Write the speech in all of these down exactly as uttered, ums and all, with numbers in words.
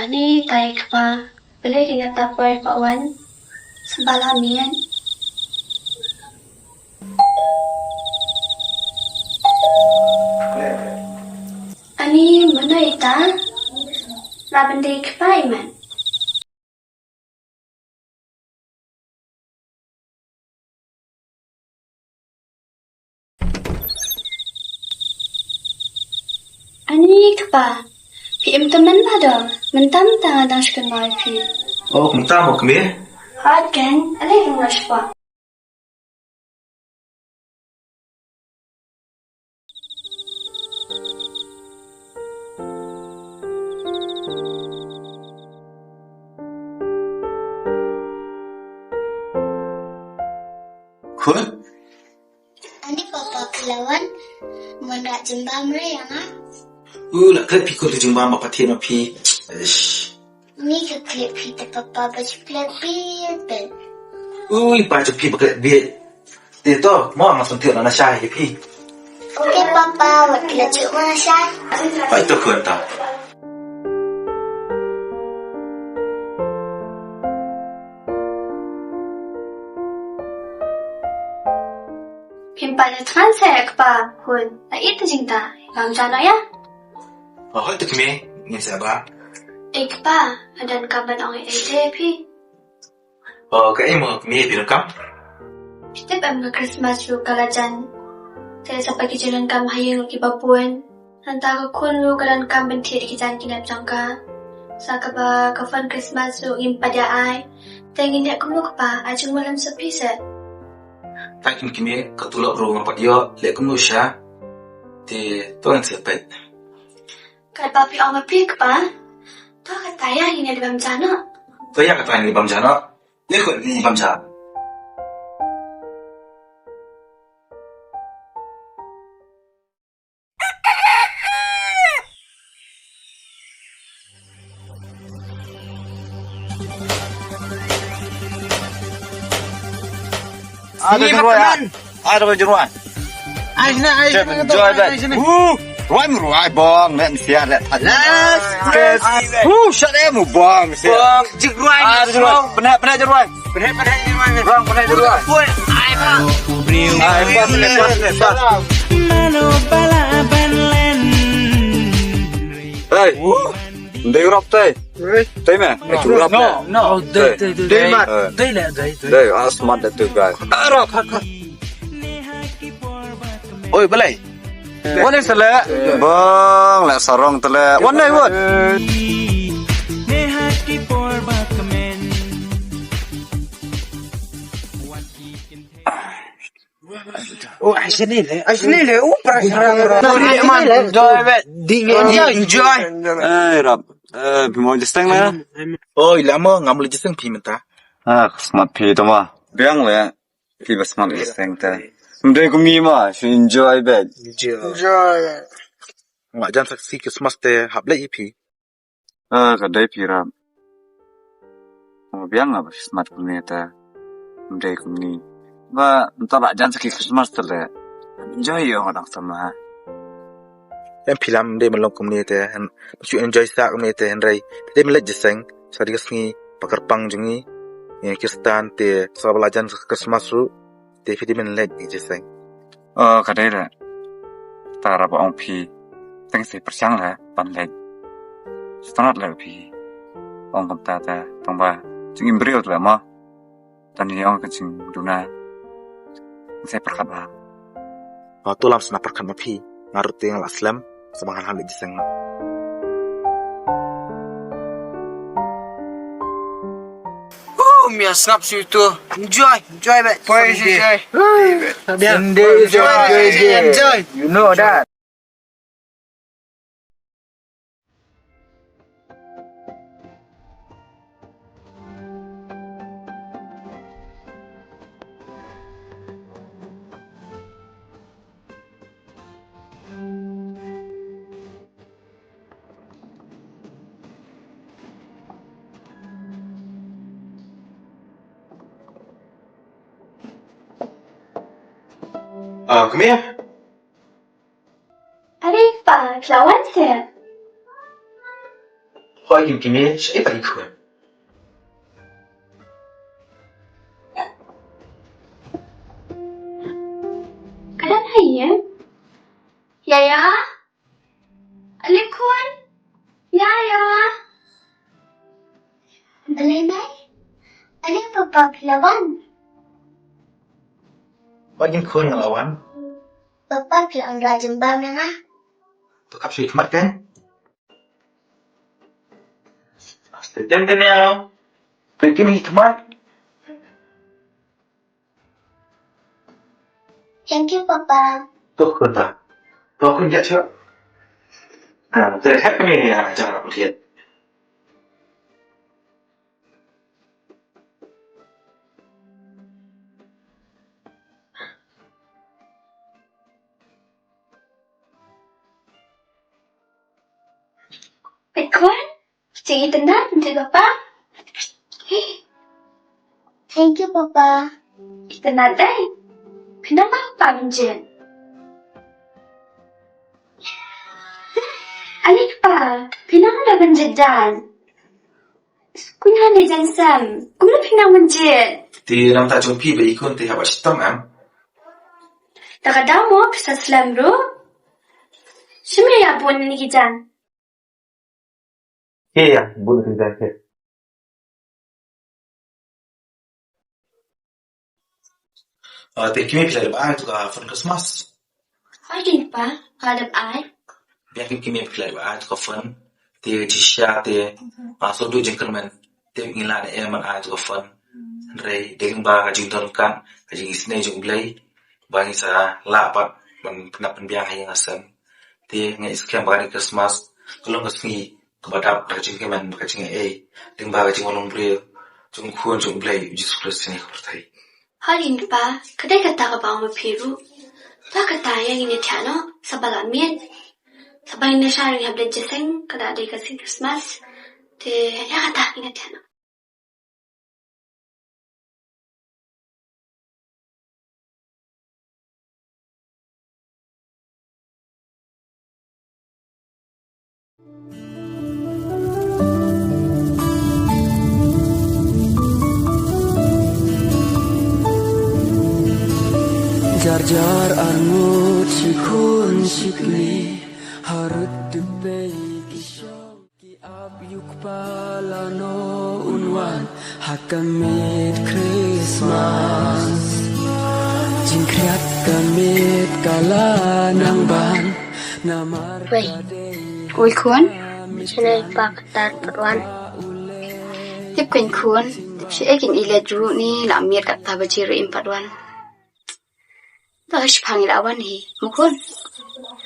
Ani tai kpa, balei ki ngata poi pa wan, sembala mian. Ani mano ita, la bendei kpa iman. Ani kpa, phi im tymmen ba dong, mynta mynta nga dang shu kynmaw ïa phi. Oh, mynta mo kmie? Hot kan, ale kum nga shu. Khun? Ani papa, phi la wan, mon rah jingbam re ïa nga. U la klet phi khun, ka jingbam ba pathian ma phi. Ish. Ni ka klet phi te papa, ba ju klet bieit bieit. Ui, ba ju phi ba klet bieit. Te to, mo nga sum thied na na shai ïa phi. Okay papa, wat klet ju mo na shai. Hai to khun ta. Phim pat ïa thngan sa ïa kpa khun, la ïeit te jingta, bam ja noh ïa. Hooid te kmie, ngin sa ba. Ei kpa, nga donkam ban ong ei ei te phi. Oh, kaei mo kmie phi donkam? Phi tip em ka Christmas ruh ka la jan. Te sa pat ki jingdonkam ha ïing ruh kiba bun. Nangta ka khun ruh ka donkam ban thied ïa ki jaiñ ki nep jong ka. Sa kaba ka fund Christmas ruh ngim pat ïa ai. Te ngin leh kumno kpa, ai jingmut lem sa phi seh. Tang kmie, ka tulop ruh ngam pat ïoh, leh kumno sha. Te to ngin sa peit. Katba phi ong ma phi kpa. To kata ïa ngin ïa bam ja noh. To ïa kata ngin bam ja noh. Leh khun ngin bam ja. Ada jingruai. Ada jingruai. Ai sini, ai sini, enjoy that. Woo! Ruai mu ruai bong, let me see that. Let's go. Woo, shut up mu bong. Bong, jingruai. Ada jingruai. Pernah, pernah jingruai. Pernah, pernah jingruai. Bong, pernah jingruai. Ai ba. Ai ba, pernah, pernah, pernah. Mano bala ban len. Hey. Ndai rap tai. Dei me? No. Dei, dei, dei. Dei, dei, dei. Dei, ah, smart that too, guy. Oi, balei? Wan ne sele. Bang, le sarong tele. Wan ne, wan. Oh, ai sini le. Ai sini le. Oh, pra, pra, pra. Enjoy, enjoy. Enjoy. Eh, rap. Eh, phi mo jingsteng na? Oi, lamo ngam leh jingsteng phi mynta. Ah, smat phi to ma. Biang le. Phi ba smat jingsteng ta. Mdei kum ngi ma, shu enjoy bad. Enjoy. Nga jan saksi Christmas te hap leh ïa phi. Ah, ka dei phi rap. Mo biang nga ba smat kumne ta. Mdei kumne. Ba nta la jan sa ki Christmas ta le. Enjoy ïa nga dang sama. Em phi lam dei ma long kumne te. Shu enjoy sa kumne te hynrei. Dei ma leh jingsteng. Sa dei ka sngi ba kyrpang jong ngi. Ngi Khristan te sa ba la jan sa Christmas ruh. Te phi dei ban leh jingsteng. Oh, ka dei le. Ta ra ba ong phi. Teng sa pyrshang le ban leh. Stanat le phi. Ong kam ta ta tong ba. Jing im briew le ma. Tang ïa ong ka jingduna. Sa pyrkhat ba. Ba tu lam sna pyrkhat ma phi. Nga ruh te nga la slem. Sa ba ngan leh jingsteng. Oh, mia sngap shu tu. Enjoy, enjoy, mate. Poi, enjoy. Sunday, enjoy, enjoy. You know that. Ah, come here. Are pa, phi la wan seh? Oi, Kim Kimi, shaei pat i khun? Ka dang haei? Yaya? Ale khun? Yaya? Balei Mei? Ale papa phi la wan? Oi, i khun, nga la wan. Papa phi la wanrah jingbam ïa nga? To khap sha khmat kan. Aste, ten ten ya. Pergi ni teman. Thank you, Papa. To khun ta. To khun, ïa, ïa. Ah, te hep ni, ah, jangan aku lihat. Peit khun, jingïatynnad na papa. Thank you, Papa. Itynnad dei. Phi nang ba papa ban jied? Ani papa, phi nang da ban jied dan? Kumno ne jan sam? Kumno phi nang ban jied? Te namar ta jong phi ba i khun te haba shitom em. Ta ka daw mo phi sa slem ruh. Shim ïa bun ni ki jan. Ke ya, bun ni ki jan ke. Ah, te Kimi phi la dep ai ïa u ka phone Christmas? Hooid Kimi pa, nga la dep ai. Biang Kimi, Kimi phi la dep ai ïa u ka phone. Te jingshisha te, ah, shu duh jingkyrmen. Te ngi la ne em ban ai ïa u ka phone. Hynrei dei lyngba ka jingdonkam, ka jingisynei jong U Blei, ba ngi sa lah pat ban pynbiang ha ïing ha sem. Te nga ngeit skhem ba kane ka Christmas ka long ka sngi kaba dap da ka jingkmen bad ka jingaiei lyngba ka jingwan long briew jong u Khun jong U Blei U Jisu Khrist ha kane ka pyrthei. Hooid Kpa, ka dei kata kaba ong ma phi ruh. Te kata ïa ngin ïa thiah noh, sa ba la miet. Sa ba ngin ïa shah ïa ka hapdeng jingïaseng, ka da dei ka sngi Christmas. Te ïa kata ngin ïa thiah noh. Jar jar arngut shi khun shi kmie, harud dpei ki shong. Ki ap ïa u Kpa lano un wan ha ka miet Christmas. Jingkhriat ka miet ka la nang ban namar. Wei. Ka dei. Oi khun. Shane pa ka tar pat wan. Tip kein khun. Shi ei kin i leit ruh ni la miet kata ba ji ruh im pat wan. To, shipang i la wan hi, mo khun.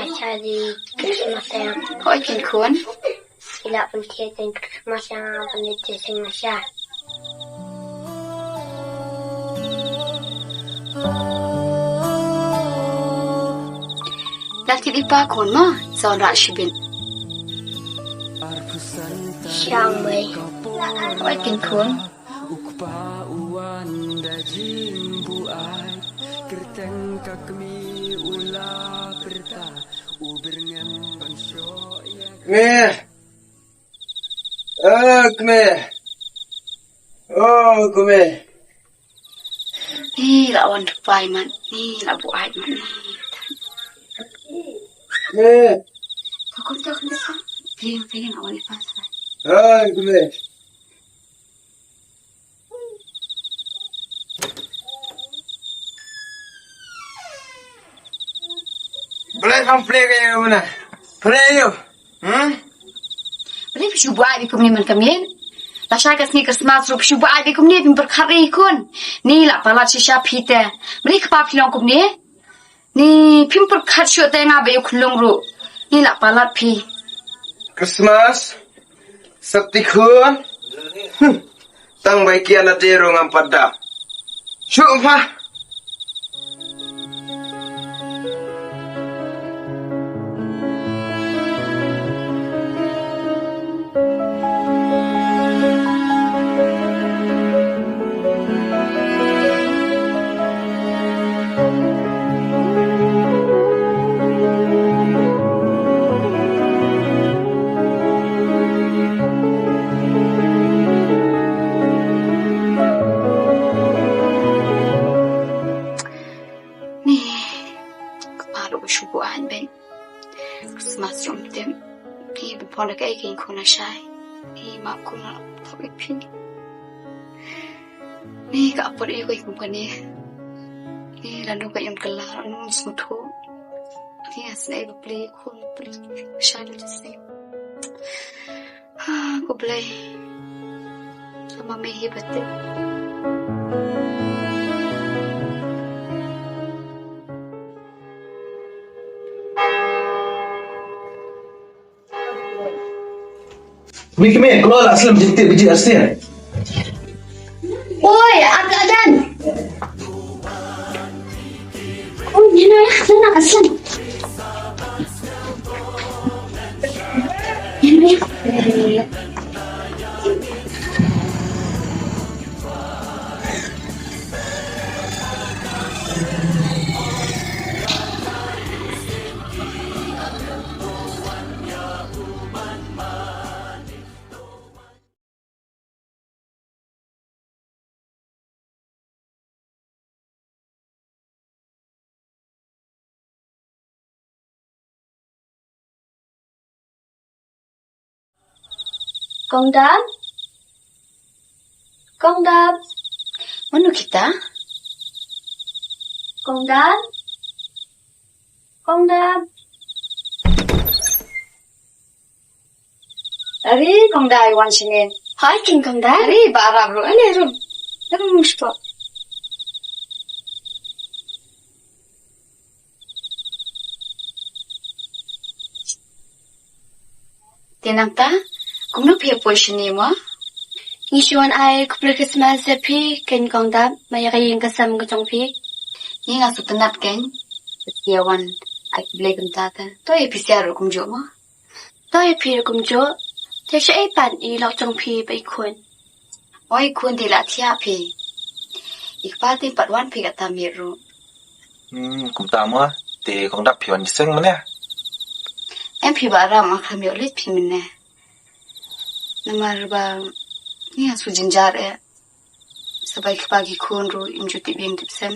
Acha di Christmas em. Hooid kein khun. I la pynthiah ïa ka Christmas ïa nga ban leit jingïaseng sha. La tip i pa khun mo, sa wanrah shibit. Shang mei. Hooid kein khun. U Kpa u wan da jingbuaid, kyrteng ka kmie u la pyrta, u byrngem ban shoh ïa. Kmie. Oh, kmie. Oh, kmie. Ni la wan da pai mat, ni la buaid mat ni. Kmie. Ka kum ta kmie sa. Pling pling la wan i pa sa. Oh, kmie. Balei pham plie ka ïa una? Plie ïa u. Hmm? Balei phi shu buaid kumne man ka miet? Lashai ka sngi Christmas ruh phi shu buaid kumne, phim pyrkhat ri khun. Ni la palat shisha phi te. Balei kpa phi long kumne? Ni phim pyrkhat shuh te nga ba ïa u khyllung ruh. Ni la palat phi. Christmas, sopti khun. Hmm. Tang bai kian ate ruh ngam pat da. Shuh pha. Te phi ba pon ka ei ka ing khun lashai. Phi ma khun la thok ei phi. Ni ka apot ei ko kum kane. Ni la nu ka im kala nu sngewthuh. Ni a snei ba pli khun pli shai da jasi. Ha, ko Blei. Ama me hi batik. Wei kmie, kloi la slem jingtip biji arsien. Oi, ak adan. Oi, ni na ya, ni na asan. Ni na ya. Kong Dam? Kong Dam? Mano kita? Kong Dam? Kong Dam? Ari, Kong Dai wan sini. Hai, King Kong Dai. Ari, ba arab ru, ane ru. Ru mushko. Te nangta, kumno phi ïa poi shane mo? Ngi shu wan ai khublei Christmas ïa phi, ken Kong Dam, ma ïa ka ïing ka sem ka jong phi. Ngi nga shu tynnat ken, ïa wan ai khublei kumta te. To ïa phi sha ruh kumjuh mo. To ïa phi ruh kumjuh, te shaei pat i lok jong phi bad i khun? Oi khun, te la thiah phi. I kpa te pat wan phi kata miet ruh. Hmm, kumta mo, te Kong Dap phi wan jingïaseng mynne? Em phi Bah Ram, nga khlem ïoh leit phi mynne. Namar ba ngi ha shu jynjar eh. Sa ba i kpa ki khun ruh im ju tip ïing tip sem.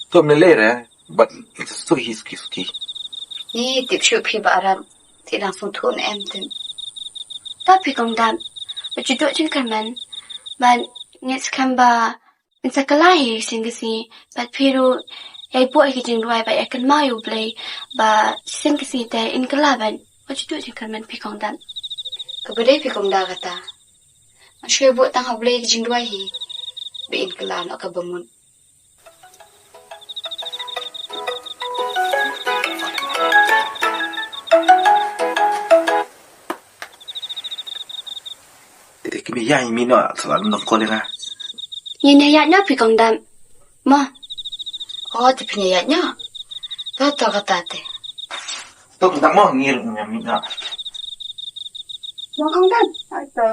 To ym lei lei re, bad suki suki suki. Ngi tip shuh phi Bah Ram, te dang sngewthuh ne em te. Ta phi Kong Dam, ba ju duh jingkyrmen, bad ngi skhem ba Yn sa kylla hi shisien ka sngi, bad phi ruh ïai buh ïa ki jingduwai bad ïa kynmaw ïa U Blei ba shisien ka sngi te yn kylla ban. Wat ju duh jingkyrmen phi Kong Dam. Kaba dei phi Kong Da kata. Nga shu ïai buh tang ha U Blei ki jingduwai hi ba yn kylla noh kaba mut. Te kmie ïa mi noh, sa lam nong kol ïa nga. Ngin ïa ïaid noh phi Kong Dam. Mo. Oh, te phin ïa ïaid noh. To, to kata te. To Kong Dam mo, ngin ïa mi noh. Mo Kong Dam. Ai to.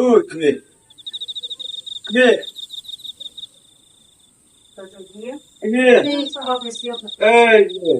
Oi, kmie. Kmie. Kmie. Ei, kmie.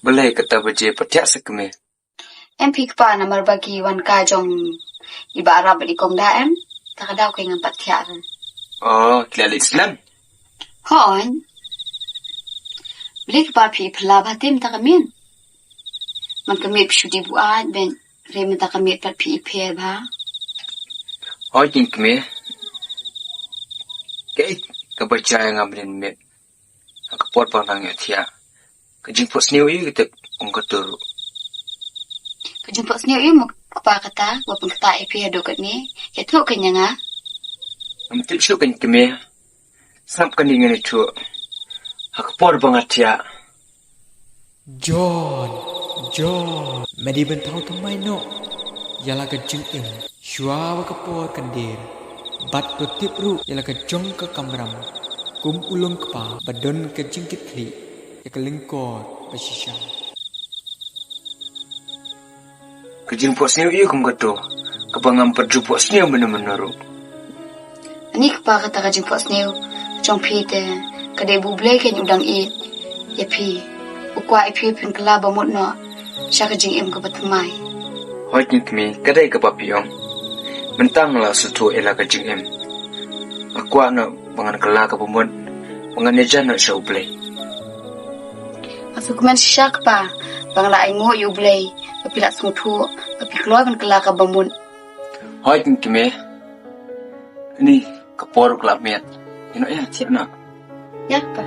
Balei kata ba je pat thiah sa kmie? Em phi kpa, namar ba ki wan ka jong i Bah Arab bad i Kong Da em. Ta ka daw ka ngam pat thiah re. Oh, ki la leit slem. Hooid. Balei kpa phi phylla bha te mynta ka miet? Man ka miet phi shu dih buaid bad re mynta ka miet pat phi ïapher bha. Hooid kmie. Kaei kaba jia ïa nga mynnin miet? Ha ka por ba nga nang ïohthiah, ka jingphohsniew ïa ka tip ong ka tur. Ka jingphohsniew ïa mo kpa kata ba pynktah ïa phi haduh katne, ïathuh kane ïa nga. Ngam tip shuh kane kmie. Sngap kane ngan ïathuh ha ka por ba nga thiah. John, John, me dei ban thaw thymmai noh ïa la ka jingim. Shuwa ba ka por kan dier, bad to tip ruh ïa la ka jong ka kamram, kum u long kpa ba don ka jingkitkhlieh ïa ka lyngkor ba shisha. Ka jingphohsniew ïa kum kato, kaba ngam pat ju phohsniew mynno mynno ruh. Ani kpa, kata ka jingphohsniew jong phi te, ka dei ba U Blei kein u dang ïeit ïa phi. U kwah ïa phi phin kylla ba mut noh sha ka jingim kaba thymmai. Hooid kmie, ka dei kaba phi ong. Mynta nga la sngewthuh ïa la ka jingim. Nga kwah noh ba ngan kylla kaba mut, ba ngan ïajan noh sha U Blei. Nga sngewkmen shisha kpa, ba nga la ainguh ïa U Blei ba phi la sngewthuh ba phi kloi ban kylla kaba mut. Hooid kmie. Ani ka por ka la miet. Ïa noh ïa, thiah noh. Ïa kpa.